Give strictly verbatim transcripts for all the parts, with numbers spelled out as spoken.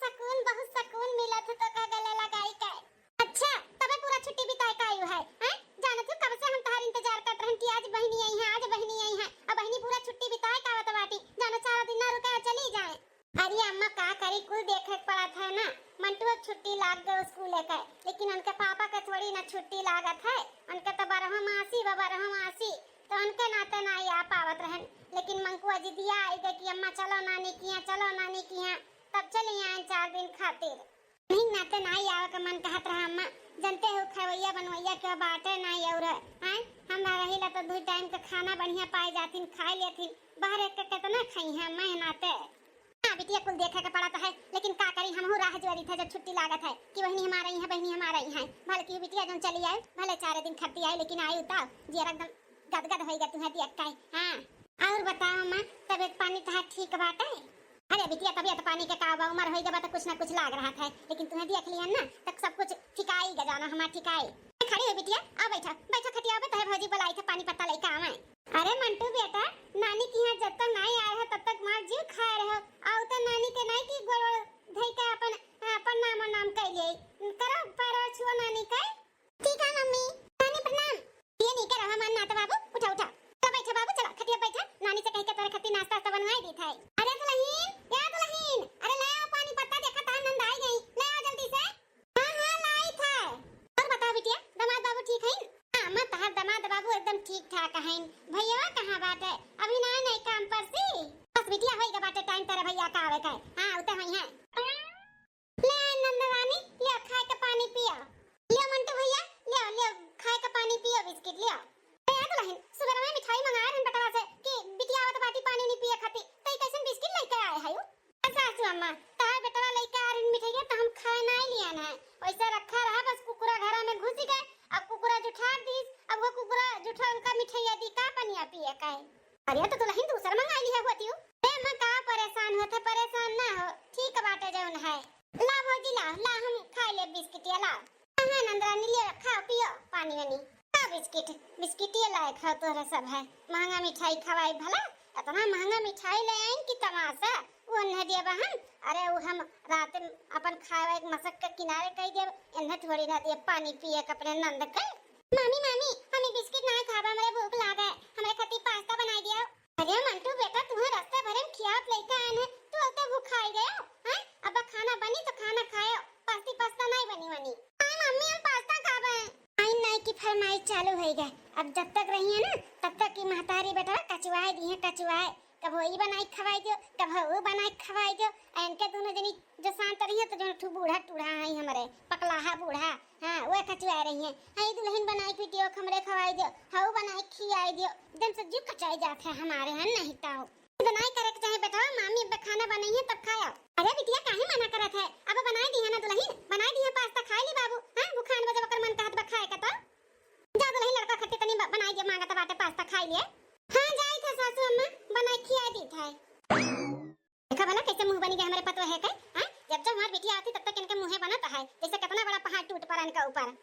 सुकून, बहुत सुकून मिलत है तोका गले लगाई के। अच्छा, तबे पूरा छुट्टी बिताए का आयु है, हैं? जानत हो कब से हम तहार इंतजार करत रहन कि आज बहिनी आई है, आज बहिनी आई है। अब बहिनी पूरा छुट्टी बिताए का आवत बाटी, जानो चार दिन ना रुके और चली जाए। अरे अम्मा, का करी, कुल देखे के पड़त है ना। मंटुआ के छुट्टी लाग गए स्कूल के, लेकिन उनके पापा के थोड़ी ना छुट्टी लागत है। उनके तो बारह मासी बा, बारह मासी, तो उनके नाते ना आ पावत रहन। लेकिन मंकुआ जिदिया आई गए कि अम्मा चलो नानी किहाँ, चलो नानी किहाँ। तब चली आए चार दिन खातिर। नहीं नाते ना आवे के मन कहत रहा अम्मा, जनते हो खवैया बनवैया के बाटे ना और, हैं? हम रहिला तो दू टाइम के खाना बढ़िया पाए जाथिन, खाए लेथिन, बाहर एक के कितना खाई है मैं नाते। हाँ बिटिया, कुल देखे के पड़त है, लेकिन का करी, हमहू राह जोरी थे जब छुट्टी लागत है कि बहिनी हमार आई है, बहिनी हमार आई है। भलकी बिटिया जौन चली आए, भले चारे दिन खत्ती आए, लेकिन आई उताव जियर एकदम गदगद होई गा तुहे देख के। हाँ, और बताओ अम्मा, तबीयत पानी तहार ठीक बाटे? अरे बिटिया, तबीयत पानी के का बा, उमर होई गा बा तो कुछ ना कुछ लाग रहा था, लेकिन तुहे देख लिहन ना, तब सब कुछ ठिकाई गा जाना हमार ठिकाई। खड़ी हो बिटिया, आ बैठा, बैठा खटिया पे, तोहे भौजी बुलाई थे पानी पत्ता लेके आवे। अरे मंटू बेटा, नानी के यहाँ जब तक नाई आए हो तब तक मार जीव खाए रहो। आओ तो नानी के नाई की गोड़ धई के अपन, अपन नाम और नाम कह लिए। करो पैर और छुओ नानी के। ठीक है मम्मी। नानी प्रणाम। ये नहीं के रहा मान नात बाबू, उठा उठा। चलो बैठा बाबू, चलो खटिया बैठा। नानी से कह के तोरे खातिर नाश्ता वास्ता बनवाए दी था। अरे दुल्हन, या दुल्हन, अरे ले आओ पानी पत्ता, देखा तार नंद आई गई, ले आओ जल्दी से। हाँ, हाँ, लाई था। और बताओ बिटिया, दामाद बाबू ठीक हईन? हाँ, अम्मा, तहार दामाद बाबू एकदम ठीक ठाक हईन। भैया कहाँ बाटे? अभी ना नहीं काम पर सी। बस बिटिया, होई गा बाटे टाइम तेरे भैया का आवे का। हाँ, उते होई हैं। ले नंदरानी, ले खाए के पानी पिया। ले मंटू भैया, ले, ले खाए के पानी पिया, बिस्किट ले। अरे यार दुल्हन, सुबह में मिठाई मंगाए रहन बेटवा से कि बिटिया आवत बाटी पानी नहीं पिए खाती, तो ई कैसन बिस्किट लेके आए है? सासू अम्मा, तहार बेटवा लइका आरिन मिठइया त हम खाए नाई लियन है। वैसे रखा रहा, बस कुकुरा घरा में घुस गए, अब कुकुरा जुठार दीस, अब वो कुकुरा जुठार उनका मिठइया दी का पनिया पिए का है? अरे तो दुल्हन दूसर मंगाई लिया होती हूँ। ए अम्मा का परेशान होते, परेशान ना हो, ठीक बाटे जौन है। ला भौजी ला, ला हम खाए ले बिस्किटिया ला। हाँ, हाँ, नंदरानी, लियो, खाओ, पियो पानी वानी। का बिस्किट, बिस्किटिए लायक हो तोहरे सब है। महंगा मिठाई खवाई भला, इतना महंगा मिठाई ले आइन कि तमाशा। वो अन्हे दिया बहन, अरे वो हम रात में अपन खाए वाए के मशक के किनारे कई दिया, इन्हें थोड़ी ना दिया पानी पिए के अपने नंद के। मामी, मामी, हमें बिस्किट ना खाबा, हमरे भूख लागे, हमरे खातिर पास्ता बनाई दिया। अरे मंटू बेटा, तुहे रास्ता भरे में खियावत लइका आन है, तू अवते भुखाई गयो, हैं? अब खाना बनी तो खाना खायो, पास्ती पास्ता नहीं बनी वनी। आई मम्मी, हम पास्ता खाबे। आई नाई की फरमाइश चालू होई गए। अब जब तक रही है ना, तब तक की महतारी बेटा कचुआए दी है, कचुआए। कभो ई बनाई खवाई दियो, कभो वो बनाई खवाई दियो। आ इनके दोनों जनी जो शांत रही है तो जो ठू बूढ़ा टूढ़ा आई हमरे, पकलाहा बूढ़ा। हाँ, वो कचुआ रही है। हाँ, ई दुल्हन बनाई के दियो, हमरे खवाई दियो, हऊ बनाई खियाई दियो। एकदम से जीव कचाई जात है हमारे, है नहीं ताऊ। बनाई करे के चाहे बेटवा, मामी अब खाना बनाई है तब खाया। अरे बिटिया काहे मना करत है, अब बनाई दी है ना दुल्हन, बनाई दी है पास्ता खाई ली बाबू। हाँ, भुखान बजे ओकर मन कहत बा खाए का तो। जा दुल्हन लड़का खट्टी तनी ब-, बनाई दे, मांगत बाटे पास्ता खाई लिए। हाँ, जाई था सासू अम्मा, बनाई खियाई दी था। देखा भला कैसे मुंह बनी गए हमरे पतोहे के, हैं? जब जब हमार बिटिया आती तब तक इनके मुंहे बनत है, जैसे कितना बड़ा पहाड़ टूट पड़ा इनका ऊपर।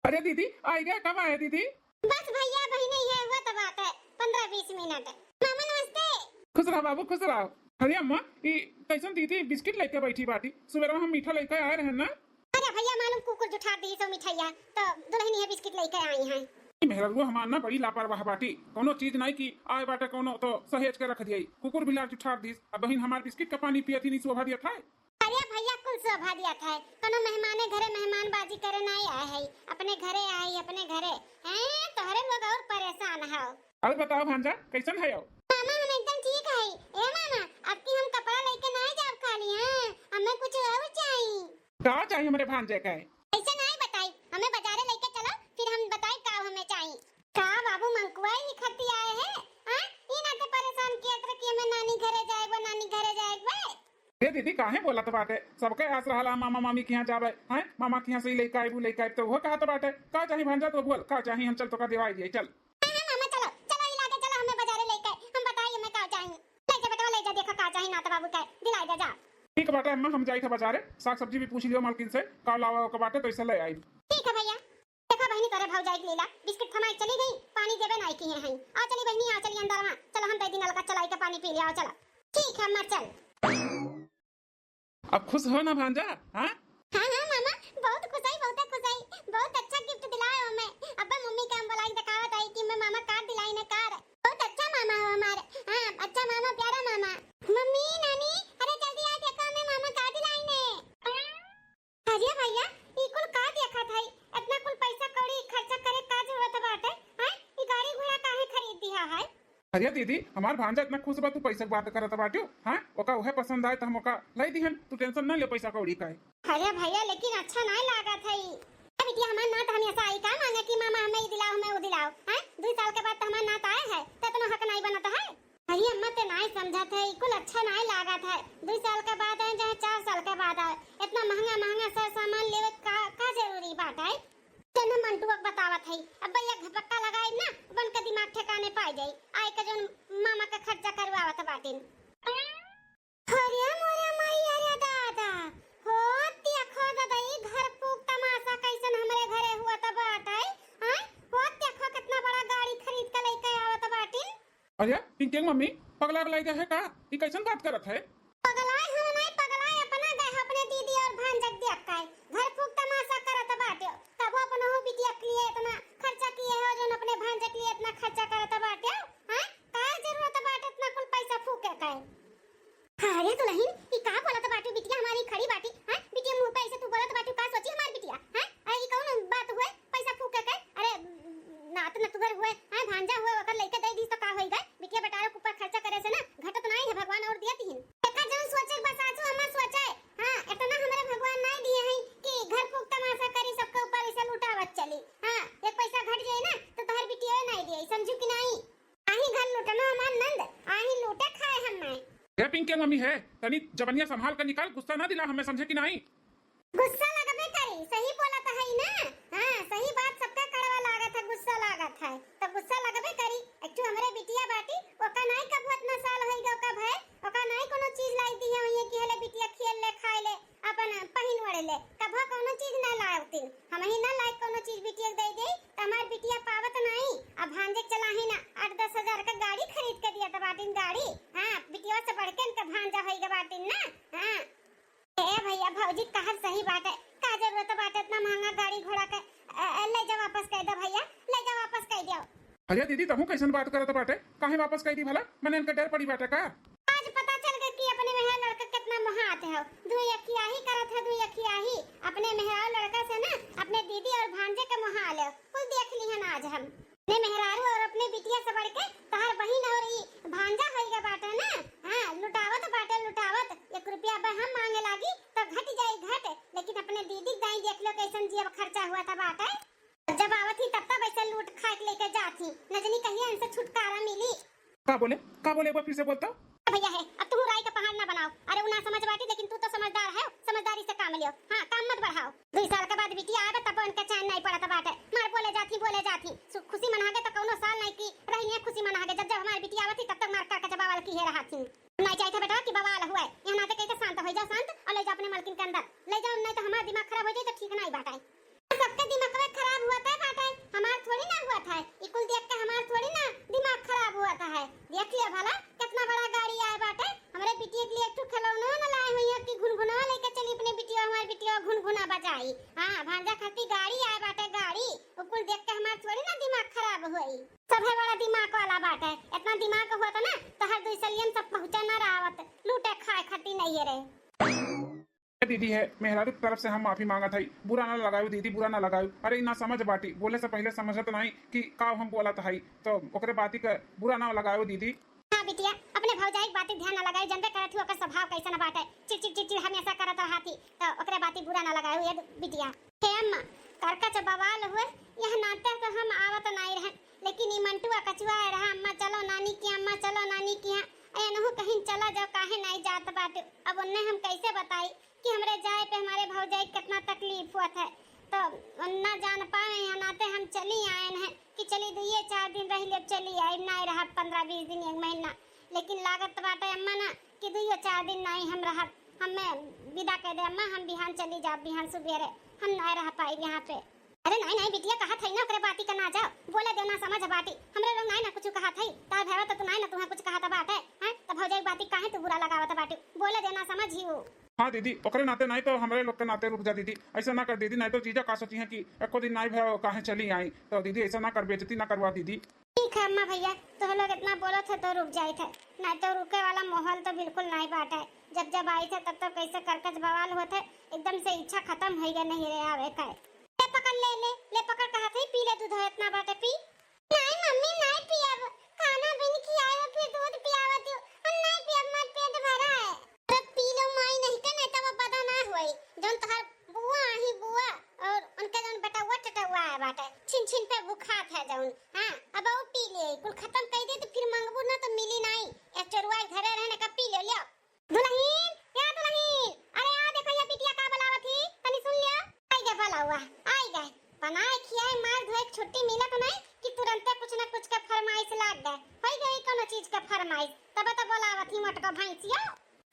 अरे दीदी, आई गए, कब आए दीदी? बस भैया बहिनी है, वो तो बात है, पन्द्रह बीस मिनट। मामा नमस्ते। खुश रहा बाबू, खुश रहा। अरे अम्मा, ई कैसन दीदी बिस्किट लेके बैठी बाटी? सुबह हम मीठा लेके आए रहे ना। अरे भैया, मालूम कुकुर जुठार दी सो मिठाइया, तो दुल्हन ये बिस्किट लेके आई हैं। ई मेहररुआ हमार ना बड़ी लापरवाह बाटी, कोनो चीज नहीं की आए बाटे कोनो तो सहेज के रख दिया। कुकुर बिलार जुठार दीस, अब बहिन हमार बिस्किट का पानी पियत ही नहीं शोभा दिया था। अरे भैया, कुल शोभा दिया था, कोनो मेहमाने घरे मेहमानबाजी करे नहीं आए है, अपने घरे आए, अपने घरे। हैं, तोहरे लोग और परेशान हो। और बताओ भांजा, कैसन है हो? मामा, हम एकदम ठीक है। ए मामा, अब की हम कपड़ा लेके नहीं जाब खाली, हैं, हमें कुछ और चाहिए। का चाहिए हमरे भांजे के? ऐसे नहीं बताई, हमें बाजारे लेके चलो, फिर हम बताई का हमें चाहिए। का बाबू मंकुआ ही खत्ती आए हैं? हाँ? ई ना तो परेशान किया तरह कि हमें नानी घरे जाए बा, नानी घरे जाए बा। ए दीदी, काहे बोलत बाटे? सबके आस रहला मामा मामी के यहाँ जाबे, हैं? मामा के यहाँ से ही लेके आइबू, लेके आइब, तो वो कहत बाटे, का चाही भांजा तो बोल, का चाही हम चल तोका देवाई दिए, चल। हाँ, हाँ, मामा, चलो, चलो, ई लागे, चलो, हमें बाजारे लेके, हम बताई हमें का चाही। ले जा बेटवा, ले जा, देखा का चाही नात बाबू के, दिलाई दे जा। ठीक बाटे अम्मा, हम जाई था बाजारे, साग सब्जी भी पूछ लियो मालकिन से, का लावा ओके बाटे तो इसे ले आई। ठीक है भैया, देखा बहिनी तोरे भौजाई के लीला, बिस्किट थमाई चली गई, पानी देबे नाई किए हैं। आओ चली बहिनी, आओ चली अंदर में, चलो हम दे दिन अलगा चलाई के पानी पी ले, आओ चलो। ठीक है अम्मा, चल। अब खुश हो ना भांजा? हाँ, हाँ, हाँ मामा, बहुत खुश आई, बहुत खुश आई। बहुत अच्छा गिफ्ट दिलाए हो मैं। अब्बे मम्मी के हम बोलाई देखावत आई कि मैं मामा कार्ड दिलाई ने कार्ड। बहुत अच्छा मामा हो हमारे। हाँ, अच्छा मामा, प्यारा मामा। मम्मी, नानी, अरे जल्दी आ देखो, मैं मामा कार्ड दिलाई ने। अरे भैया, ई कुल का देखत हई? इतना कुल पैसा कौड़ी खर्चा करे का जरूरत बाटे? हैं? ई गाड़ी घोड़ा काहे खरीद दिया है? अरे दीदी, हमार भांजा इतना खुश बा, तू पैसा के बात करत बाटियो, हाँ? ओका उहे पसंद आए त हम ओका लाई दिहन, तू tension ना ले पैसा कौड़ी का। अरे भैया, लेकिन अच्छा नाय लागत है ई। अरे बिटिया, हमार नात हमेशा आई का मांगे कि मामा हमें ई दिलाओ, हमें वो दिलाओ, हैं? दुई साल के बाद तो हमार नात आए है, तो इतना हक नाय बनत है। अरे अम्मा, ते नाय समझत है, ई कुल अच्छा नाय लागत है। दुई साल के बाद आए चाहे चार साल के बाद आए, इतना महंगा महंगा सर सामान लेवे का, का जरूरी बात है? तेने मंटुआ के बतावत है, अब भैया घपक्का लगाई ना, बन के दिमाग ठिकाने पाई जाई। आए के जौन मामा के खर्चा करवावत बाटिन। अरे मोरे माई, अरे दादा, हो देखो दादा, ई घर फूक तमाशा कैसन हमरे घरे हुआ त बाटे, हैं? हो देखो कितना बड़ा गाड़ी खरीद के लेके आवत बाटिन। अरे पिंकी के मम्मी, पगला गलाई गए है का? ई कैसन बात करत है? पगलाए हम नहीं, पगलाए अपना गए हैं अपने दीदी और भांजक देख के। घर फूक तमाशा करत बाटे। कबो अपनहु बिटिया के लिए इतना खर्चा किए हो, जौन अपने भांजक लिए इतना खर्चा करत बाटे। हैं? का जरूरत बाटे इतना कुल पैसा फूके के? अरे दुल्हन, ई का बोलत बाटू? बिटिया हमारी खड़ी बाटी, हैं? बिटिया मुंह पे ऐसे तू बोलत बाटू, का सोची हमार बिटिया, हैं? अरे ई कौन बात हुए, पैसा फूके के? अरे नात नतुहर हुए, हैं? भांजा हुए, ओकर लइके दे दीस तो का होई गए? बिटिया बेटारे के ऊपर खर्चा करे से ना घटत नाई है, भगवान और दिया तीन। एका जौन सोचे के बा सासू अम्मा सोचे, हाँ, इतना हमरे भगवान नाई दिए हैं कि घर फूक तमाशा करी, सबके ऊपर ऐसे लुटावत चली। हाँ, एक पैसा घट जाए ना तो तोहर बिटिया नाई दिए, समझू कि नाई? आही घर लूटनो हमार नंद, आही लूटे खाए हम नाई। ए पिंकी के मम्मी है, तनी जबनिया संभाल कर निकाल, गुस्सा ना दिला हमें, समझे कि नाई? गुस्सा लगबे करी, सही बोलत है ना? हाँ, सही बात सबका कड़वा लागत है, गुस्सा लागत है, तो गुस्सा लगबे करी। एक ठो हमरे बिटिया बाटी, ओका नाई कबो इतना साल होई गए, ओका भय, ओका नाई कोनो चीज लाई दी है, वही कि हेले बिटिया खेल ले, खाए ले, अपन पहिन ओढ़ ले, कबो कोनो चीज ना लावतिन। हमही ना लाए कोनो चीज बिटिया के दे दे, त हमार बिटिया पावत नाई। अब भांजे के चलाही ना, आठ दस हजार का गाड़ी खरीद के दिया त बाटिन गाड़ी। हाँ, बिटिया से बढ़ के इनका भांजा होई गए बाटिन ना। हाँ। ए भैया, भौजी कहत सही बाटे, का जरूरत बाटे इतना महंगा गाड़ी घोड़ा के? ए, ए, ले जा वापस कह दे भैया, ले जा वापस कह दियो। अरे दीदी, तहू कैसन बात करत बाटे? काहे वापस कह दी भला? मने इनका डर पड़ी बाटे का? आज पता चल गए कि अपने मेहरा लड़का कितना मोहात है, दुई अखियाही करत है, दुई अखियाही। अपने मेहरा लड़का से ना अपने दीदी और भांजे के मोहा ले, कुल देख लिहन आज हम। अपने मेहरारू और अपने बिटिया से बढ़ के तहार बहिन और ई भांजा होई गए बाटे ना। हाँ, लुटावत बाटे, लुटावत। एक रुपया अब हम मांगे लागी तो घट जाई घट, लेकिन अपने दीदी दाई देख लो कैसन जिया खर्चा हुआ था बाटे। जब आवत ही तब तब ऐसे लूट खाए के लेके जात ही, न जानी कहिया इनसे छुटकारा मिली। का बोले, का बोले, एक बार फिर से बोलता। भैया है, अब तू राई का पहाड़ ना बनाओ। अरे उ ना समझ बाटी, लेकिन तू तो समझदार है, समझदारी से काम लियो। हाँ, काम मत बढ़ाओ। दुई साल के बाद बिटिया आवे तब उनके चैन नहीं पड़त बाटे। मार बोले जात ही, बोले जात ही। सु-, खुशी मनागे तो कौनो साल नहीं की रही है खुशी मनागे। जब जब हमारी बिटिया आवत ही तब तक मार करके जब बवाल की है रहा थी। नहीं चाहिए था बेटा कि बवाल हुए। यहाँ नाते कह के शांत हो जाओ, शांत, और ले जाओ अपने मलकिन के अंदर। ले जाओ, नहीं तो हमारा दिमाग खराब हो जाए तो ठीक नहीं बाटे। सबके दिमागवे खराब हुआ था बाटे, हमार थोड़ी ना हुआ था। ई कुल देख के हमार थोड़ी ना दिमाग खराब हुआ था है। देख लिया भला, कितना बड़ा गाड़ी आए बाटे। हमरे बिटिया के लिए एक ठो खिलौना ना लाए हुई है कि घुनघुना लेके चली अपने बिटिया, हमारी बिटिया घुनघुना बजाई। हाँ, भांजा खाती गाड़ी आए बाटे, गाड़ी। उ कुल देख के हमार थोड़ी ना दिमाग खराब हुई। सभे बड़ा दिमाग वाला बाटे। इतना दिमाग होता ना तो हर दुई सलियन सब पहुँचा ना रहत, लूटे खाए खाती नहीं है रे। दीदी है, मेहरारू की तरफ से हम माफी मांगत हई, बुरा ना लगायो दीदी, बुरा ना लगायो। अरे ई ना समझ बाटी, बोले से पहले समझत नहीं कि का हम बोलत हई, तो ओकरे बाती के बुरा ना लगायो दीदी। हाँ बिटिया, अपने भौजाई के बाती ध्यान ना लगायो, जनबे करत हूँ ओकर स्वभाव कैसन बाटे, चिड़चिड़ चिड़चिड़ हमेशा करत रहत ही, तो ओकरे बाती बुरा ना लगायो ये बिटिया। हे अम्मा, करकच बवाल हुए, यह नाते तो हम आवत नहीं रहे, लेकिन ई मंटुआ कचुआ रहा, अम्मा चलो नानी की, अम्मा चलो नानी की। हाँ, एनहु कहीं चला जाओ, काहे नहीं जात बाटे। अब उन्हें हम कैसे बताई कि हमरे जाए पे हमारे भौजाई के कितना तकलीफ हुआ था, तो ना जान पाए, यहाँ नाते हम चली आए हैं कि चली दुइये चार दिन रह ले, चली आए, ना रहा पन्द्रह बीस दिन, एक महीना, लेकिन लागत बाटे अम्मा ना कि दुइये चार दिन नहीं हम रहब, हमें विदा कर दे अम्मा, हम बिहान चली जाब, बिहान सुबेरे हम ना रह पाए यहाँ पे। अरे नहीं नहीं बिटिया, कहत है ना ओकरे बाती का ना जाओ, बोले देना समझ बाटी, हमरे लोग नहीं ना कुछ कहत है, तार भैया तो तू नहीं ना तुम्हें कुछ कहत बाटे, हैं? तो भौजाई बाती काहे तू बुरा लगावत बाटी, बोले देना समझ ही हो। हाँ दीदी, ओकरे नाते नाहीं तो हमरे लोग के नाते रुक जा दीदी, ऐसा ना कर दीदी, नाहीं तो जीजा का सोचिहैं कि एको दिन नाहीं भा काहे चली आई, तो दीदी ऐसा ना कर, बेइज्जती ना करवा दीदी। ठीक है अम्मा भैया, तुम लोग इतना बोलत है तो रुक जाइत है, नाहीं तो रुके वाला माहौल तो बिल्कुल नाहीं बाटे। जब जब आइत है तब तब कैसे करकच बवाल होत है, एकदम से इच्छा खतम होइ गए नहियरे आवे का। ले पकड़, ले ले ले पकड़, कहा थे पी ले दूध, इतना बाटे पी। नाहीं मम्मी, नाहीं पियब, खाना भी नाहीं खियाए हो, फिर दूध पियावत हो, हम नाहीं पियब, हमार पेट भरा है। अरे पी लो माई, नहीं तो, नहीं तो वो पता ना होई, जौन तोहार बुआ आही बुआ, और उनके जौन बेटउआ टटउआ आए बाटे, छिन छिन पे भुखात है जौन। हाँ, अब वो पी ले, कुल खत्म कर दे तो फिर मंगबू ना तो मिली नाहीं। एक चोरुआ के घरे रहने का पी ले, लियो। दुलहिन, या दुलहिन, अरे आ देखो ये बिटिया का बुलावत ही, तनी सुन लियो। आई गए बुलावा, आई गए। बनाए खियाए मार धोए के छुट्टी मिलत नाहीं कि तुरंते कुछ ना कुछ के फरमाइश लाग गए। होई गई कोनो चीज के फरमाइश, तब तो बुलावत ही मोटको भैंसियो।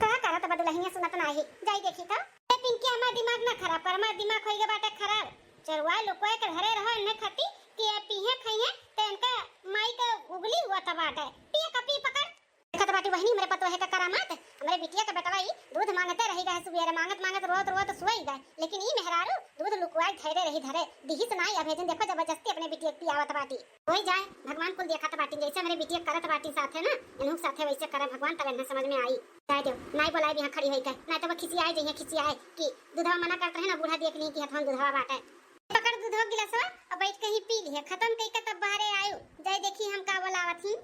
का करत बा दुलहिनिया, सुनत नाहीं, जाई देखी तो। ए पिंकी, हमार दिमाग ना खराब कर, हमार दिमाग होई गए बाटे खराब। चरुआ लुकुआ के घरे रहो इन्हें खाती कि ये पीहे खाइए तो इनका माई का उगली हुआ था बाटे। पिए का पी पकड़। देखत बाटी बहिनी, हमरे पतोहे का करामात, हमरे बिटिया के बेटवा ई दूध मांगते रही गए, सुबेरे मांगत मांगत रोत रोत सुई गए, लेकिन ई मेहरारू दूध लुकुआई धैरे रही धरे, दिहिस नाई, अभेजन देखो जबरदस्ती अपने बिटिया के पियावत बाटी। होई जाए, भगवान कुल देखत बाटी, जैसे हमरे बिटिया करत बाटी साथे ना, इनहू के साथे वैसे करे भगवान, तब इन्हें समझ में आई। जाए दो, नाई बोलाई यहाँ खड़ी होई के, नाई तो वो खिसियाए जइहे, खिसियाए कि दूधवा मना करत रहे ना, बूढ़ा देख ली कि हथवा में दूधवा बाटे। पकड़ दूधवा गिलासवा और बैठ के ही पी लिहे, खत्म कई के तब बाहरे आयो, जाए देखी हम का बोलावत ही।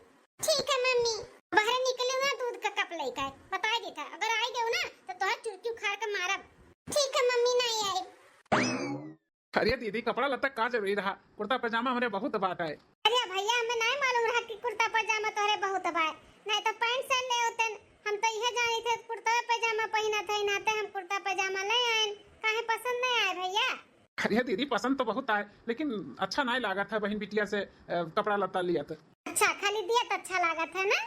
ठीक है मम्मी। बाहर निकले ना दूध का कप लेकर, बताई देता, अगर आई गयो ना तो तोहर चुटकी उखाड़ के मारब। ठीक है मम्मी, नहीं आई। अरे दीदी, कपड़ा लत्ता का जरूरी रहा, कुर्ता पैजामा हमरे बहुत बात है। अरे भैया, हमें नहीं मालूम रहा कि कुर्ता पैजामा तोहरे बहुत बाय, नहीं तो पैंट शर्ट ले होते। हम तो यह जानी थे कुर्ता पैजामा पहना थे, नाते हम कुर्ता पैजामा ले आए। काहे पसंद नहीं आए भैया? अरे दीदी, पसंद तो बहुत आए, लेकिन अच्छा नहीं लागत है बहन बिटिया से, अ, कपड़ा लत्ता लिया तो। अच्छा, खाली दिया तो अच्छा लागत है ना?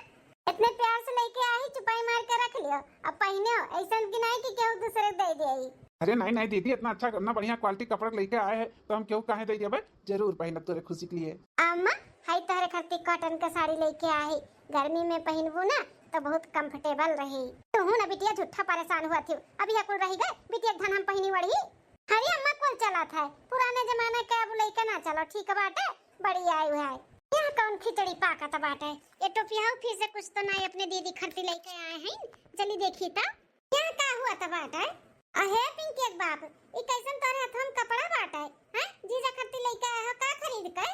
इतने प्यार से लेके आई, चुपाई मार के रख लियो, अब पहने हो, ऐसा कि नहीं कि केहू दूसरे दे दे। अरे नहीं, नहीं दीदी, इतना अच्छा, इतना बढ़िया क्वालिटी कपड़ा लेके आए हैं, तो हम केहू काहे दे देबे? जरूर पहनब तोरे खुशी के लिए। अम्मा, हाई तोहरे खातिर कॉटन के साड़ी लेके आई, गर्मी में पहनबू ना तो बहुत कंफर्टेबल रही। तू ना बिटिया झूठा परेशान हुआ थी, अभी यह कुल रही गए, बिटिया के धन हम पहनी वढ़ी। अरे अम्मा, कुल चलत है, पुराने जमाने के अब लइके ना चलो, ठीक बाटे, बड़ी आई है। यहाँ कौन खिचड़ी पाकत बाटे? ये टोपिया फिर से कुछ तो नहीं अपने दीदी खरती लेके आए हैं, चली देखी तो। यहाँ का हुआ था बाटे? अहे पिंकी के बाप, ई कैसन तोरे हाथ में कपड़ा बाटे? हैं? जीजा खरती लेके आए हो का खरीद के?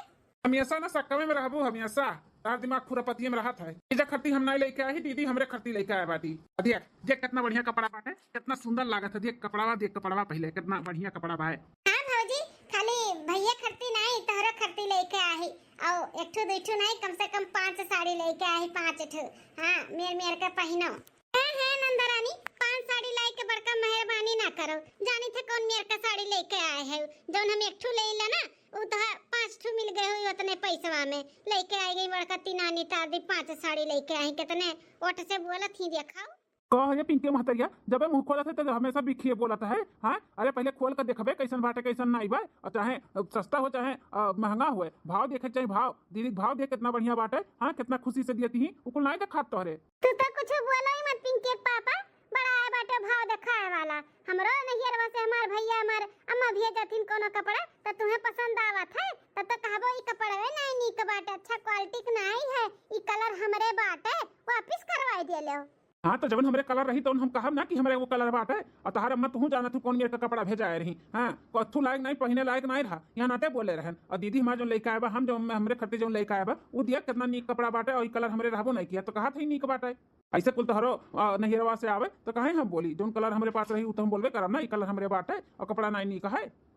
हमेशा ना सक्कवे में रहबू, हमेशा। तार दिमाग खुरापतिये में रहत है। जीजा खरती हम नहीं लेके आई, दीदी हमरे खरती लेके आए बाटी। आ देख, देख कितना बढ़िया कपड़ा बाटे, कितना सुंदर लागत है। देख कपड़वा, देख कपड़वा पहले, कितना बढ़िया कपड़ा बा। हाँ भौजी, खाली भैया खरती नहीं, तोहरो खरती लेके आई। आओ, एक ठो, दो ठो नहीं, कम से कम पांच साड़ी लेके आई, पांच ठो। हाँ, मेर मेर के पहिनो। हाँ, हाँ, नंदरानी, पांच साड़ी लाई के बड़का मेहरबानी ना करो। जानी थे कौन मेर का साड़ी लेके आए है, जौन हम एक ठो ले ला ना, उ तो पांच ठो मिल गए हुई उतने पैसवा में। लेके आई गई बड़का तीनानी तार दी, पांच साड़ी लेके आई, कितने ओठ से बोलत ही देखाओ। कह ये पिंके महतरिया, जबे मुंह खोलत है तो हमेशा बिखिए बोलत है। हाँ, अरे पहले खोल के देखबे कैसन बाटे, कैसन नाई बा, और चाहे सस्ता हो चाहे अ, महंगा होए, भाव देखे के चाही, भाव। दीदी के भाव देख कितना बढ़िया बाटे। हाँ, कितना खुशी से दियत ही, उ कुल नाई देखात तोहरे। तू तो कुछ बोला ही मत पिंकी के पापा, बड़ा आए बाटे भाव देखाए वाला। हमरो नैहरवा से हमार भैया, हमार अम्मा भेजथिन कोनो कपड़ा, त तुहे पसंद आवत है, तब तो कहबो, "ई कपड़वे नाई नीक बाटे, अच्छा क्वालिटी के नाई है, ई कलर हमरे बाटे, वापिस करवाई दे लो।" हाँ, तो जवन हमरे कलर रही, तवन हम कहब ना कि हमरे वो कलर बाटे। और तहार अम्मा, तुहू जानत हूँ कौन मेर का कपड़ा भेजाए रही। हाँ, कथू लायक नाई, पहिने लायक नाई रहा, यहाँ नाते बोले रहन। और दीदी हमार जौन लइके आए बा, हम जौन, हमरे खरती जौन लइके आए बा, उ दिया कितना नीक कपड़ा बाटे, और ई कलर हमरे रहबो नहीं किया, तो कहा था ही नीक बाटे। ऐसे कुल तोहरो, अ, नैहरवा से आवे, तो काहे हम बोली? जौन कलर हमरे पास रही, उ तो हम बोलबे करब ना, ई कलर हमरे बाटे, और कपड़ा नाई नीक है।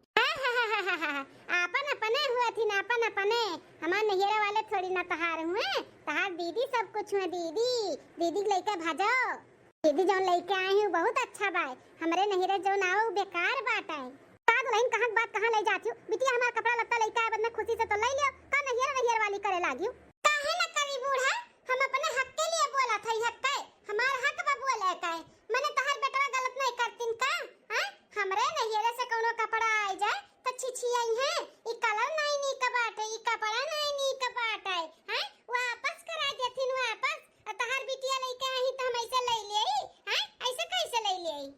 आपन अपने हुए थी ना, आपन अपने। हमार नैहरा वाले थोड़ी ना तहार हुए, तहार दीदी सब कुछ हुए, दीदी, दीदी के लइके भाजो। दीदी जौन लइके आई हूँ बहुत अच्छा बाय, हमरे नैहरे जौन आओ उ बेकार बाटे। का दुलहिन, कहाँ के बात कहाँ ले जाती हूँ? बिटिया हमार कपड़ा लत्ता लइके आए बदने खुशी से तो ले लियो, का नैहर नैहर वाली करे लागी हूँ? काहे न करी बूढ़ा, हम अपने हक के लिए बोलत हई, हक के, हमार हक बा बोले के। मने तहार बेटवा गलत नहीं करतीन का? हैं? हमरे नैहरे से कौनो कपड़ा आइ जाए त छिछियाई हैं, "ई कलर नाई नीक बाटे, ई कपड़ा नाई नीक बाटे, हैं? वापस करा देथिन वापस। आ तहार बिटिया लइके आही त हम ऐसे ले लेई, हैं? ऐसे कैसे ले लेई?"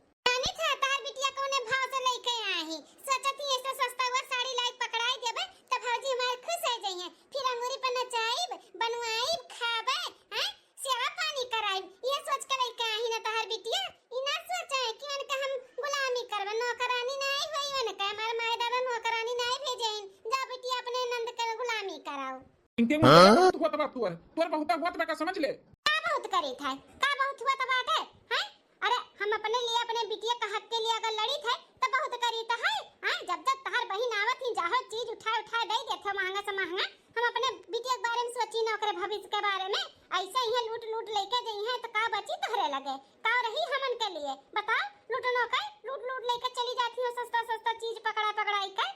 फिर अंगूरी पर नचाइब, बनवाइब, खाबे, हैं? सेवा पानी कराइब। ये सोच के लइके आई ना तोहार बिटिया, ई ना सोचे कि उनका हम गुलामी करबे, नौकरानी नाई होई उनका, हमार माई दादा नौकरानी नाई भेजे हैं। जा बिटिया अपने नंद के गुलामी कराओ। इनके मुंह पे हाँ? बहुत हुआ तबा तोर, तोर बहुत हुआ तबा का समझ ले। का बहुत करी था, का बहुत हुआ तबा है, हैं? अरे, हम अपने लिए, अपने बिटिया का हक के लिए अगर लड़ी थे, तो बहुत करी तो है, हैं? जब जब तहार बहिन आवत ही, जाहो चीज उठा उठा दे देत हो महंगा से महंगा। हम अपने बिटिया के बारे में सोची ना, ओकरे भविष्य के बारे में। ऐसे ही लूट लूट लेके जइहे तो का बची तोहरे लगे, का रही हमन के लिए? बताओ, लूटनो के लूट लूट लेके चली जाती हो, सस्ता सस्ता चीज पकड़ा पकड़ाई के।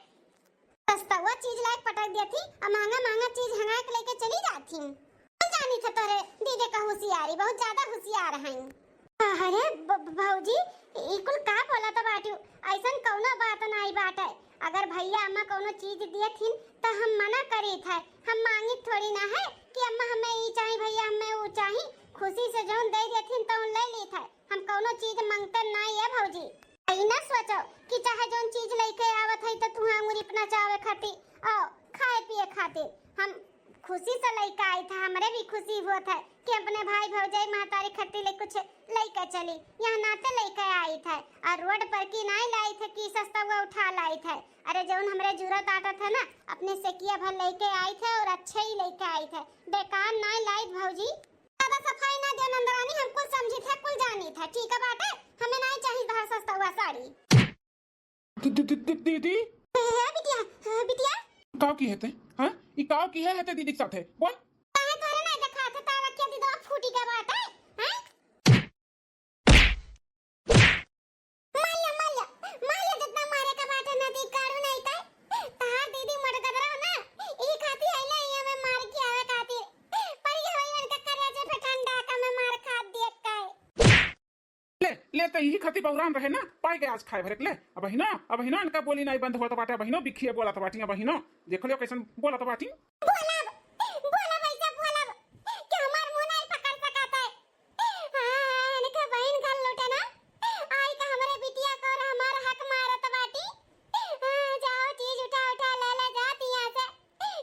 सस्ता हुआ चीज लायक पटक देती, और महंगा महंगा चीज हंगा के लेके चली जाती। हम जानी थे तोरे दीदी का होशियारी, बहुत ज्यादा होशियार हैं। अरे ब-, ब-, भौजी, ई कुल का बोलत बाटिउ? ऐसन कौनो बात नाई बाटे। अगर भैया अम्मा कौनो चीज दिए थिन, त हम मना करी थे। हम मांगी थोड़ी ना है कि अम्मा हमें ई चाही, भैया हमें ऊ चाही। खुशी से जौन दे देथिन, तौन ले ली थे। हम कौनो चीज मांगते नाई है भौजी। ई ना सोचो कि चाहे जौन चीज लेके आवत है, त तुहाँ अंगुरी अपना चावे खातिर, ओ, खाए पिए खातिर। हम खुशी से लइके आई था, हमरे भी खुशी होत है कि अपने भाई भौजाई महतारी खट्टी ले कुछ लइके चली, यह नाते लइके आई था। और रोड पर की नाई लाई थे कि सस्ता हुआ उठा लाई थे। अरे जौन हमरे जरूरत आटा था ना, अपने सेकिया भर लइके आई थे और अच्छे ही लइके आई थे, बेकार नाई लाई भौजी। ज्यादा सफाई ना दे नंदरानी, हम कुल समझी थे, कुल जानी थे, ठीक है बाटे, हमें नाई चाहिए तहार सस्ता हुआ साड़ी। दि-, दि-, दि-, दि-, दीदी? ए, बिटिया, ए, बिटिया। काव की हेते? हाँ? ई काव की है हेते दीदी के साथे? बोल। काहे तोरे नहीं देखा था, तारा क्या दीदी फूटी के बात है? हाँ? मार लो, मार लो, मार लो, जितना मारे का बात है, नदी काढ़ू नहीं का? तार दीदी मोट गदरा हो ना, ई खाती है ना, ये में मार के आवे खातिर। पर ये होई उनका करेजे पे ठंडा का में मार खा दिए का। ले, ले, त यही खातिर बौरान रहे ना, पाई के आज खाए भरे के ले। अबहिनो, अबहिनो इनका बोली नाई बंद होत बाटे, अबहिनो बिखिए बोलत बाटी, अबहिनो। देख लियो कैसन बोलत बाटी। बोलब, बोलब, ऐसे बोलब कि हमार मुंह नाई पकड़ सकत है। हाँ, इनके बहिन घर लूटे ना, आई का हमरे बिटिया को और हमार हक मारत बाटी। हाँ, जाओ चीज उठा उठा ले ले जात यहाँ से।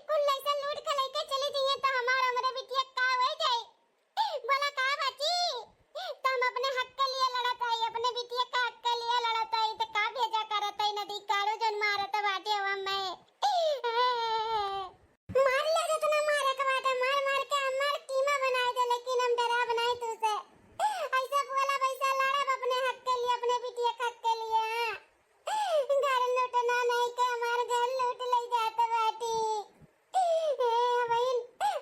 कुल लइसन लूट के लेके चली जइहे त हमार हमरे बिटिया का हो जाई? बोला का बाची? त हम अपने हक के लिए लड़त हई, अपने बिटिया के हक के लिए लड़त हई, त का भेजा करत हई नदी काढ़ू जौन मारत बाटे हवा में। मार ले जितना मारे के बाटे, मार मार के हमार कीमा बनाई दे, लेकिन हम डराब नहीं तू से। ऐसे बोला वैसे लड़ब अपने हक के लिए, अपने बिटिया के हक के लिए। हाँ। घर लूटना नहीं के हमार घर लूट ले जात बाटी। ए, अबहिन,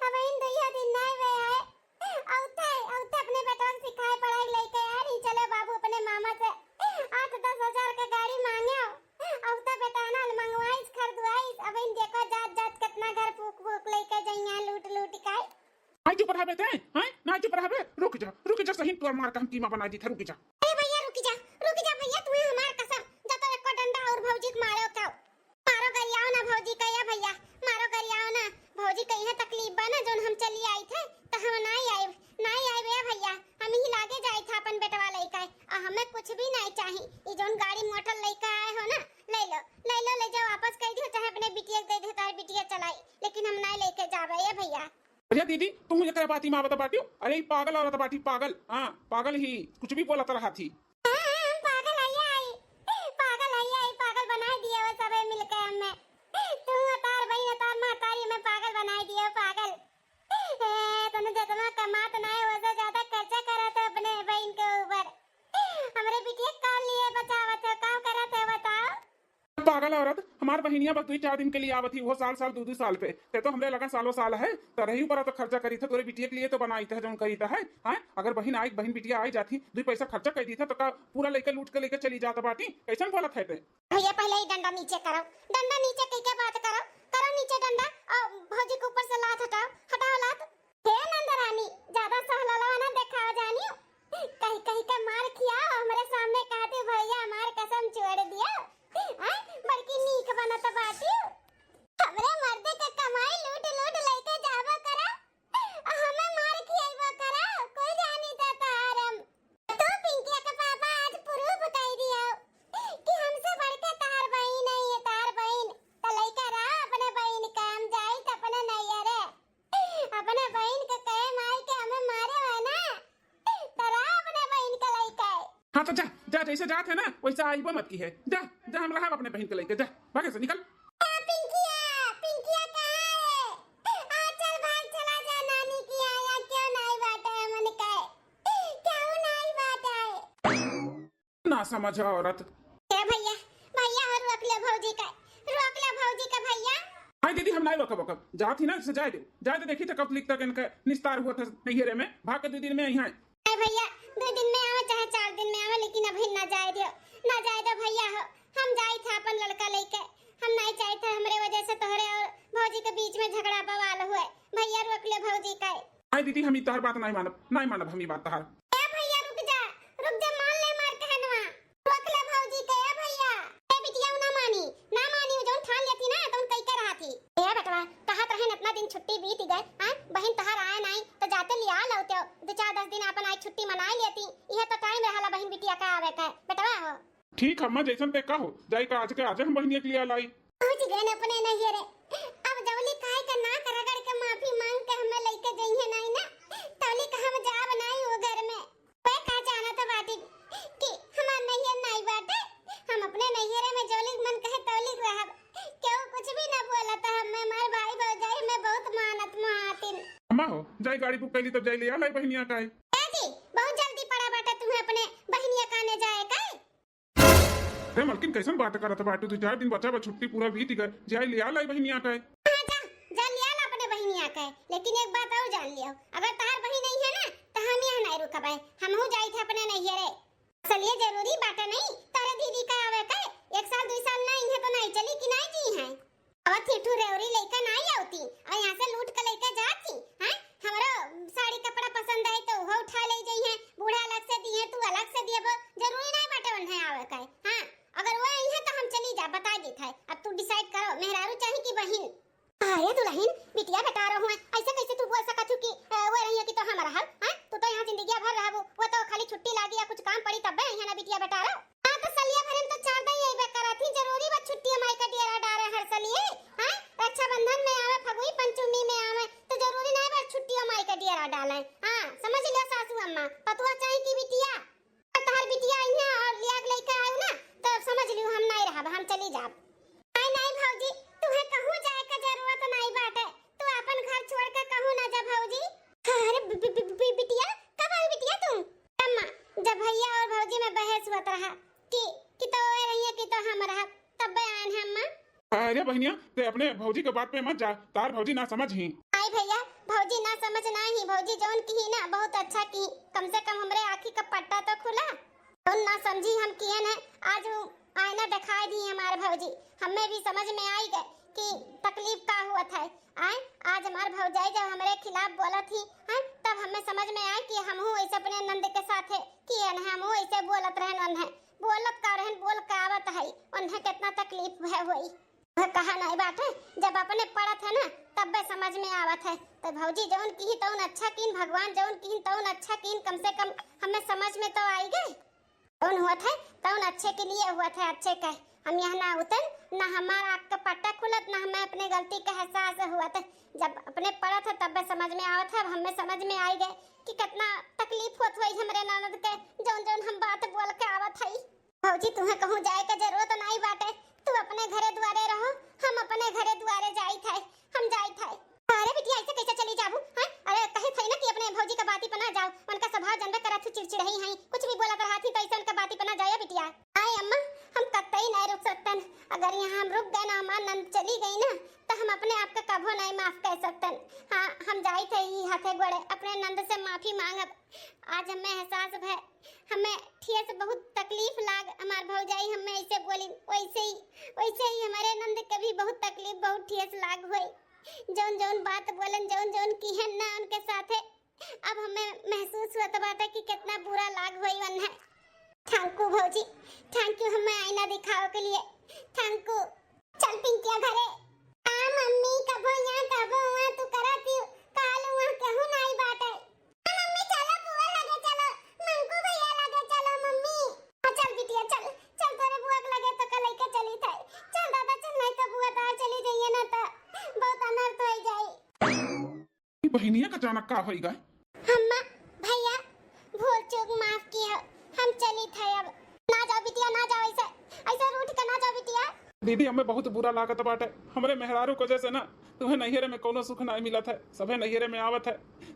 अबहिन दुइया दिन नाई बे आए। औते, औते अपने बेटवा के सिखाए पढ़ाई लइके आ रही। चलो बाबू अपने मामा से आठ दस हजार के गाड़ी मांगे। औते बेटा ना मंगवाइस, खरीदवाइस। अबहिन देखो जात जात कितना घर फूक फूक लइके जइया लूट लूट के। नाई चुप रहबे ते, हैं? नाई चुप रहबे? रुक जा, रुक जा, सही तोर मार का हम कीमा बनाई दी था, रुक जा। ए भैया रुक जा, रुक जा भैया, तुम्हें हमार कसम, जा तो एको डंडा और भौजी के मारो तो। मारो गरियाओ ना भौजी का, या भैया, मारो गरियाओ ना। भौजी कहिए तकलीफ बा ना, जौन हम चली आई थे, त हम नाई आइब, नाई आइब या भैया, हम ही लागे जाई था अपन बेटवा लइका, आ हमें कुछ भी नाई चाही। ई जौन गाड़ी मोटर लइका आए हो ना, ले लो, ले लो, ले जाओ, वापस कह दियो, चाहे अपने बिटिया के दे दियो, तार बिटिया चलाई, लेकिन हम नाई लेके जाबे या भैया। अरे दीदी, तुम एकरा बाती में आवत बाटियो? अरे ई पागल औरत बाटी, पागल। हाँ, पागल ही, कुछ भी बोलत रहा थी। हाँ, हम पागल हई, आई। पागल हई, आई, पागल बनाई दिए वो सबे मिलके हमें। तू तार बहिन, तार महतारी में पागल बनाई दिए, पागल। ए, तने जितना कमात ना है, वसे ज्यादा खर्चा करत है अपने बहिन के ऊपर। हमरे बिटिया का लिए बचावत है, काम करत है, बताओ। पागल औरत, हमार बहिनिया बस दुई चार दिन के लिए आवत ही, वो साल साल, दू दू साल पे। ते तो हमरे लगा सालों साल है, त रही ऊपर तो खर्चा करी थे, तोरे बिटिया के लिए तो बनाई थे, जौन करी थे, हैं? अगर बहिन आई, बहिन बिटिया आई जाती, दुई पैसा खर्चा कर दी थे, तो का पूरा लेके लूट के लेके चली जात बाटी? कैसन बोलत है ते? भैया पहले ही डंडा नीचे करो, डंडा नीचे कह के बात करो, करो नीचे डंडा और भौजी के ऊपर से लात हटाओ, हटाओ लात। हे नंदरानी, ज्यादा सहललवा ना देखाओ जानियो। कहीं कहीं का मार खियाओ, हमरे सामने कहते भैया हमार कसम छोड़ दियो। आय, बड़की नीक बनत बाटियो। हमरे मर्दे के कमाई लूट लूट लेके जाबो करा, आ हमें मार खियाइबो करा, कोई जानी त तारम। तू पिंकिया के पापा आज proof कर दियो कि हमसे बढ़ के तार बहिन है, ये तार बहिन। त लइका रहा अपने बहिन काम जाई त अपने नैयर अच्छा जा, जा, जैसे जात है ना वैसे आइबो मत किहे। जा, जा, हम रहब अपने बहिन के लइके, जा, भागे से निकल। ए, पिंकिया, पिंकिया कहाँ है? आ, चल भाग, चला जा नानी की, आया क्यों नाई बाटे मन का? क्यों नाई बाटे? ना समझ औरत। ए भैया, भैया हो, रोक ले भौजी का, रोक ले भौजी का भैया। आई दीदी, हम नाई रोकब, रोकब। जात ही ना, से जाए दे, जाए दे, देखी तो कब लिख तक इनका निस्तार हुआ था नैहरे में, भाग के दो दिन में यहाँ। अरे भैया, दो दिन में आवे चाहे चार दिन में आवे, लेकिन अभी ना जाए दियो, ना जाए दो भैया हो। हम जाई था अपन लड़का लेके, हम नहीं चाहे था हमरे वजह से तोहरे और भौजी के बीच में झगड़ा बवाल हुए। भैया रोक ले भौजी का। आई दीदी, हम ई तोहर बात नहीं मानब, नहीं मानब हम ई बात तोहर। ए भैया रुक जा, रुक जा, मान ले मार कहनवा। रोक ले भौजी के, ए भैया। ए बिटिया उ ना मानी, ना मानी, उ जौन ठान लेती ना तौन कई के रहती। ए बेटवा, कहत रहन इतना दिन छुट्टी बीत गए, हाँ? बहिन तोहर आए नहीं तो जाते लिया लौते, दो चार दस दिन अपन आई छुट्टी मनाए लेती। यह तो टाइम रहला बहिन बिटिया का आवे के, बेटवा हो। ठीक अम्मा, जैसन ते कहो, जाई का आज के आज हम बहिनिया के लिया लाई। पहुँच गए अपने नैहरे। अब जौली खाए के नाक रगड़ के माफी मांग के हमें लेके जइहे नहीं ना, तौली का हम जाब नहीं वो घर में। वे का जानत बाटी कि हमार नैहर नाई बाटे। हम अपने नैहरे में जौलिक मन कहे तौलिक रहब। केहू कुछ भी ना बोलत, हमें हमार भाई भौजाई हमें बहुत मानत महातिन। अम्मा हो, जाई गाड़ी बुक कैली तब जाई ले आ लाई बहिनिया का है। ए जी, बहुत जल्दी पड़ा बाटे तुम्हें अपने बहिनिया काने जाए का है। अरे मलकिन, कैसन बात करत बाटू? दो चार दिन बचा बा, छुट्टी पूरा बीत गए, जाई ले आ लाई बहिनिया का है। हाँ, जा, जा ले आ ला अपने बहिनिया का है। लेकिन एक बात और जान लियो, अगर तहार बहिन नहीं है ना, तो हम यहाँ नहीं रुकबे, हमहू जाई थे अपने नैहरे। असलिए जरूरी बाटे नहीं, तारे दीदी का आवे के, एक साल, दुई साल ना इहे तो नहीं चली कि नहीं जी हैं। अब थी ठू रेवरी लइका नहीं आवती, और यहाँ से लूट के लइका जाती, हैं? हमरो साड़ी कपड़ा पसंद आए तो वो उठा ले जाई हैं, बूढ़ा अलग से दिए, तू अलग से दिए, वो जरूरी नहीं बाटे उन्हें आवे के, हाँ? अगर वो आई है तो हम चली जा, बता देत है। अब तू decide करो, मेहरारू चाही कि बहिन? अरे दुलहिन, बिटिया बेटा रहो हैं, ऐसे कैसे तू बोल सकत हो कि, अ, वो रही है कि तो हम रहब, हैं? तू तो यहाँ जिंदगिया भर रहबू, वो तो खाली छुट्टी लागी या कुछ काम पड़ी तब्बे आई है ना बिटिया बेटा रहो। हाँ तो सलिया भरे में तो चार दिन अइबे करत ही, जरूरी बा छुट्टी माई का डेरा डारे हर सलिए, हैं? रक्षाबंधन में आवे, फगुई पंचमी में आवे, तो जरूरी नहीं बा छुट्टी माई का डेरा डाले। हाँ, समझ लियो सासू अम्मा, पतुआ चाही कि बिटिया? तहार बिटिया आई है और लिया के लेके आऊ ना, तो समझ लियो हम नहीं रहब, हम चली जाब। नहीं, नहीं भौजी, तुहे कहूँ जाए के जरूरत नहीं बाटे, तू अपन घर छोड़ के कहूँ ना जा भौजी। अरे बि-, बि-, बि-, बि-, बिटिया, कब आई बिटिया तू? अम्मा, जब भैया और भौजी में बहस हुआ रहा कि, कि तो वे रही है कि तो हम रहब, तब आयन है अम्मा। अरे बहिनिया, ते अपने भौजी के बात पे मत जा, तार भौजी ना समझ ही। आई भैया, भौजी ना समझ ना ही, भौजी जौन की ही ना बहुत अच्छा की, कम से कम हमरे आँखी का पट्टा तो खुला। जौन ना समझी हम किए न, आज वो आईना दिखाई दी हमार भौजी, हमें भी समझ में आई गए कि तकलीफ का हुआ था। आए, आज हमार भौजाई जब हमरे खिलाफ बोलत ही, हैं, तब हमें समझ में आए कि हमहू ऐसे अपने नंद के साथ है कि हमहू ऐसे बोलत रहन, उन्हें बोलत का रहन, बोल के आवत है, उन्हें कितना तकलीफ भय हुई। वह कहा नहीं बाटे, जब अपने पड़त है ना, तब बे समझ में आवत है। तो भौजी जौन की तौन अच्छा कीन, भगवान जौन की तौन अच्छा कीन, कम से कम हमें समझ में तो आई गए। जौन हुआ था, तौन अच्छे के लिए हुआ था, अच्छे का। हम यहाँ ना उतन, ना हमार आँख का पट्टा खुलत, ना हमें अपने गलती का एहसास हुआ था। जब अपने पड़त है, तब बे समझ में आवत है, अब हमें समझ में आई गए कि कितना तकलीफ होत हुई हमरे ननद के, जौन जौन हम बात बोल के आवत है। भौजी, तुहे कहूँ जाए के जरूरत नाई बाटे, तू अपने घरे दुआरे रहो, हम अपने घरे दुआरे जाइत है, हम जाइत है। अरे बिटिया, ऐसे कैसे चली जाबू, हैं? अरे, कहे थे ना कि अपने भौजी का बाती पर ना जाओ, उनका स्वभाव जानबे करत हूँ, चिड़चिड़ही हैं, कुछ भी बोलत रहत ही, तो ऐसे उनका बाती पर ना जाए बिटिया। आए अम्मा, हम कतई नहीं रुक सकतन, अगर यहाँ हम रुक गए ना, हमार नंद चली गई ना, तो हम अपने आप का कभो नहीं माफ कर सकतन। हाँ, हम जाइत है ही हाथे गोड़े, अपने नंद से माफी मांगब। आज हमें एहसास भय, हमें ठेस बहुत तकलीफ लाग, हमार भौजाई हमें ऐसे बोली, वैसे ही, वैसे ही हमारे नंद के भी बहुत तकलीफ, बहुत ठेस लाग हुई। जौन जौन बात बोलन, जौन जौन किहन ना उनके साथे, अब हमें महसूस हुआ तो बाटे कि कितना बुरा लाग हुई उन्हें। Thank you भौजी, thank you हमें आईना दिखावे के लिए, thank you। चल पिंकिया घरे। आ मम्मी, कबो यहाँ कबो वहाँ तू करत ही, काल वहाँ केहू नाई बाटे। आ मम्मी चलो बुआ लगे चलो, मंकू भैया लगे चलो मम्मी। आ चल बिटिया चल, चल तोरे बुआ के लगे तो का लइके चली थे। चल दादा चल, नहीं तो बुआ तार चली जाइए ना तो बहुत अनर्थ हो जाई। ई बहिनिया का अचानक का होई गए? अम्मा, भैया, भूल चूक माफ किया, हम चली थे। दीदी, हमें बहुत बुरा लागत बाटे। हमरे मेहरारू के वजह से ना तुहें नैहरे में कौनो सुख नाई मिलत है। सभे नैहरे में आवत है,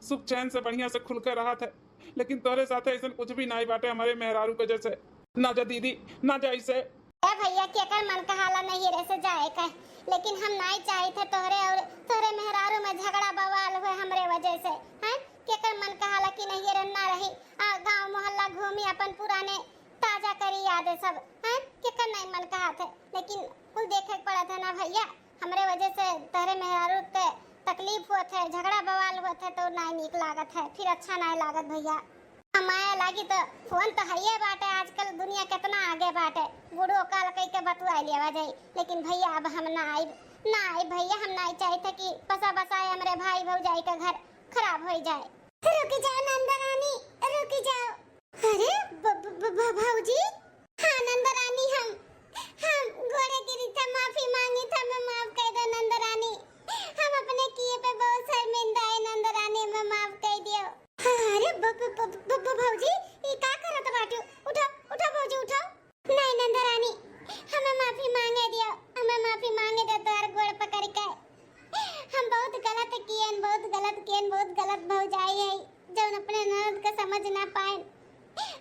सुख चैन से बढ़िया से खुल के रहत है, लेकिन तोहरे साथे ऐसन कुछ भी नाई बाटे हमरे मेहरारू के वजह से। ना जा दीदी, ना जा ऐसे। ए भैया, केकर मन कहाला नैहरे से जाए का, लेकिन हम नाई चाहित है तोहरे और तोहरे मेहरारू में झगड़ा बवाल हुए हमरे वजह से, हैं? केकर मन कहाला कि नैहरे ना रही, आ गाँव मोहल्ला घूमी, अपन पुराने ताजा करी याद सब, हैं? केकर नाई मन कहत है, लेकिन कुल देखे के पड़त है ना भैया। हमरे वजह से तोहरे मेहरारू के तकलीफ होत है, झगड़ा बवाल होत है, तो नाई नीक लागत है, फिर अच्छा नाई लागत भैया। माया लागी तो फोन तो हइये बाटे, आजकल दुनिया केतना आगे बाटे, बूढ़ो काल कई के बतुआ लेवा जाई। लेकिन भैया, अब हम ना आइब, ना आइब भैया, हम नाई चाहित है कि बसा बसाए हमरे भाई भौजाई के घर खराब होई जाए। रुक जाओ नंदरानी, रुक जाओ। अरे ब-, ब-, ब-, ब-, भौजी। हाँ नंदरानी, हम, हम गोड़े गिरी था, माफी मांगी था, हमें माफ कर दो नंदरानी। हम अपने किए पे बहुत शर्मिंदा है नंदरानी, हमें माफ कर दियो। अरे ब-, ब-, ब-, ब-, ब-, भौजी, ई का करत बाटू? उठो, उठो भौजी, उठो। नहीं नंदरानी, हमें माफी मांगे दियो, हमें माफी मांगे दे तोहर गोड़ पकड़ के। हम बहुत गलत कियन, बहुत गलत कियन, बहुत गलत भौजाई है, जौन अपने ननद के समझ ना पाएन।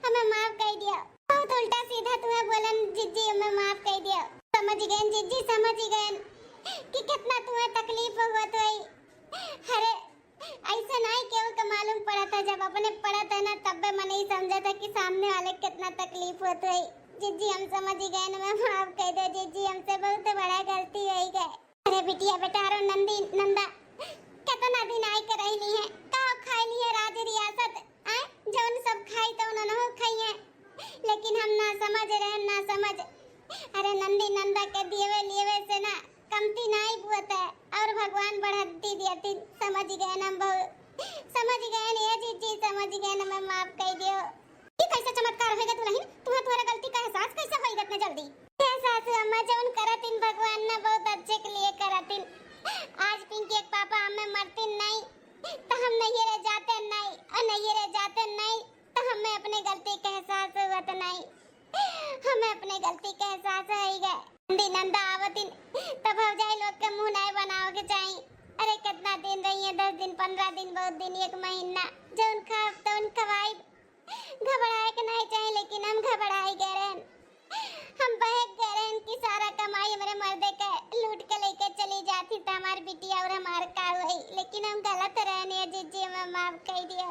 हमें माफ कर दियो। बहुत उल्टा सीधा तुम्हें बोलन जिज्जी, हमें माफ कर दियो। समझ गए जिज्जी, समझ गए कि कितना तुम्हें तकलीफ होत होई। अरे ऐसे नाई केहू के मालूम पड़त है, जब अपने पड़त है ना, तब्बे मनई समझत है कि सामने वाले के कितना तकलीफ होत होई। जिज्जी, हम समझ गए ना, हमें माफ कर दो जिज्जी, हमसे बहुत बड़ा गलती होई गए। अरे बिटिया बेटा, अरे नंदी नंदा, कितना दिन आई के रहली है, का खाई ली है राज रियासत, आए जौन सब खाई तो उन्होंने खाई है, लेकिन हम ना समझ रहे, ना समझ। अरे नंदी नंदा के दियवे लियवे से ना कमती नाई बुअत है, और भगवान बढ़ती दियती। समझ गए ना हम बहुत, समझ गए ना ये जिज्जी, समझ गए ना, हमें माफ कर दियो। ये कैसे चमत्कार होइगा दुल्हन? तुम्हें तुम्हारे गलती का एहसास कैसे होइगा इतने जल्दी? हे सासू अम्मा, जौन करतिन भगवान ना बहुत अच्छे के लिए करतिन। आज पिंकी के पापा हमें मरतिन नहीं, तो हम नैहरे जाते नहीं, और नैहरे जाते नहीं, तो हमें अपने गलती का एहसास हुआ तो नहीं। हमें अपने गलती का एहसास होइगा। नंदी नंदा आवतिन, तो भौजाई लोग के मुंह नहीं बनावे के चाही। अरे कितना दिन रही है, दस दिन, पन्द्रह दिन, बहुत दिन, एक महीना, जौन खाब तौन खवाई। घबराए के नहीं चाही, लेकिन हम घबराई गए रहन। हम बहक गए रहन कि सारा कमाई हमरे मर्दे के लूट के लेके चली जाती, तो हमार बिटिया और हमार का होई, लेकिन हम गलत रहन, ये जिज्जी, हमें माफ कर दियो।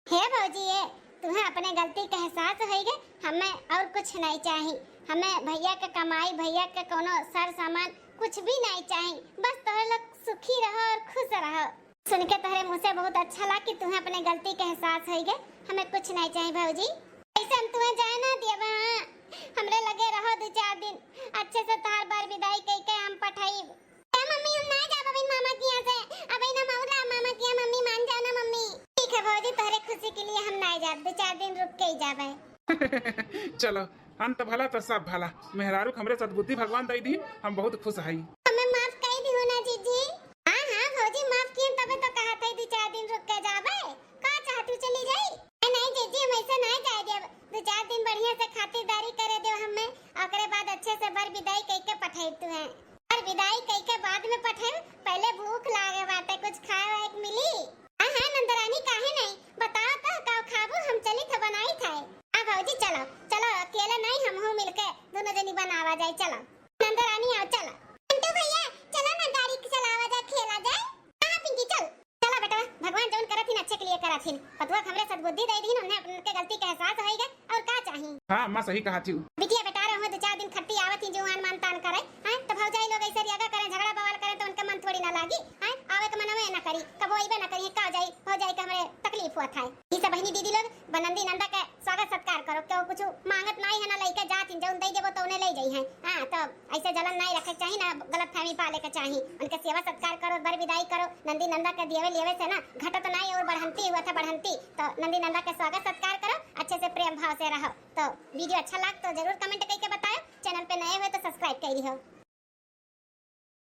हे भौजी, ये तुम्हें अपने गलती का एहसास होइगे, हमें और कुछ नहीं चाही। हमें भैया के कमाई, भैया के कोनो सर सामान कुछ भी नहीं चाही, बस तोहरे लोग सुखी रहो और खुश रहो। सुन के तोहरे मुंह से बहुत अच्छा लगा कि तुम्हें अपने गलती का एहसास होइगे। हमें कुछ नहीं चाही भौजी। ऐसे हम तुम्हें जाए ना दियब, हाँ? हमरे लगे रहो दो चार दिन, अच्छे से तोहार बर विदाई कई के हम पठाइब। ए मम्मी, हम ना जाब अबहिन मामा के यहाँ से, अबहिन हम और मामा के यहाँ, मम्मी मान जाओ ना मम्मी। ठीक है भौजी, तोहरे खुशी के लिए हम ना जाब, दो चार दिन रुक के ही जाबे। चलो, अंत भला तो सब भला। मेहरारू के हमरे सद्बुद्धि भगवान दई दी, हम बहुत खुश हई। हमें माफ कर दिहो ना जीजी। हाँ, हाँ भौजी, माफ किए तबे तो कहा था दो चार दिन रुक के जाबे। का चाहतू चली जाई? ए, नहीं जीजी, हम ऐसे नहीं जाए देब। दो चार दिन बढ़िया से खातिरदारी करे देब हमें, ओकरे बाद अच्छे से बर विदाई कई के पठाई तू है। बर विदाई कई के बाद में पठाई, पहले भूख लागे बाटे, कुछ खाए वाए के मिली? हाँ, हाँ, नंदरानी, काहे नहीं? बताओ तो, का खाबू? हम चली थे, बनाई थे। हाँ भौजी, चलो, चलो, अकेले नहीं, हम हो मिलके दोनों जनी बनावा जाए, चलो। नंदरानी, आओ, चलो। पिंटू भैया, चलो ना, गाड़ी चलावा जाए, खेला जाए। हाँ, हाँ, पिंकी, चल। चलो बेटा, भगवान जौन करत हिन, अच्छे के लिए करत हिन। पतुआ के हमरे सद्बुद्धि दे दीन, उन्हें अपन के गलती के एहसास होइगा, और का चाही? हाँ, अम्मा सही कहा थी। बिटिया बेटा रहो, दो चार दिन खट्टी आवत ही, जुआन मान तान करे, हैं? तो भौजाई लोग ऐसे रियागा करें, झगड़ा बवाल करें, तो उनके मन थोड़ी ना लागी, हैं? आवे के मनवे ना करी, कबो अइबे ना करी, का जाई, भौजाई के हमरे तकलीफ हुआ था। ई सब बहिनी दीदी लोग, ब-, नंदी नंदा के स्वागत सत्कार करो, केहू कुछ मांगत नाई है ना, लइके जात हिन, जौन दे देबो तो उन्हें ले जाई हैं। हाँ, तो ऐसे जलन नाई रखे के चाही ना, गलत फहमी पाले के चाही। उनके सेवा सत्कार करो, बर विदाई करो, नंदी नंदा के दियवे लेवे से ना घटत नाई और बढ़ंती हुआ था, बढ़ंती। तो नंदी नंदा के स्वागत सत्कार करो, अच्छे से प्रेम भाव से रहो। तो video अच्छा लग तो जरूर comment करके बताओ, channel पे नए हुए तो subscribe कर लिहो।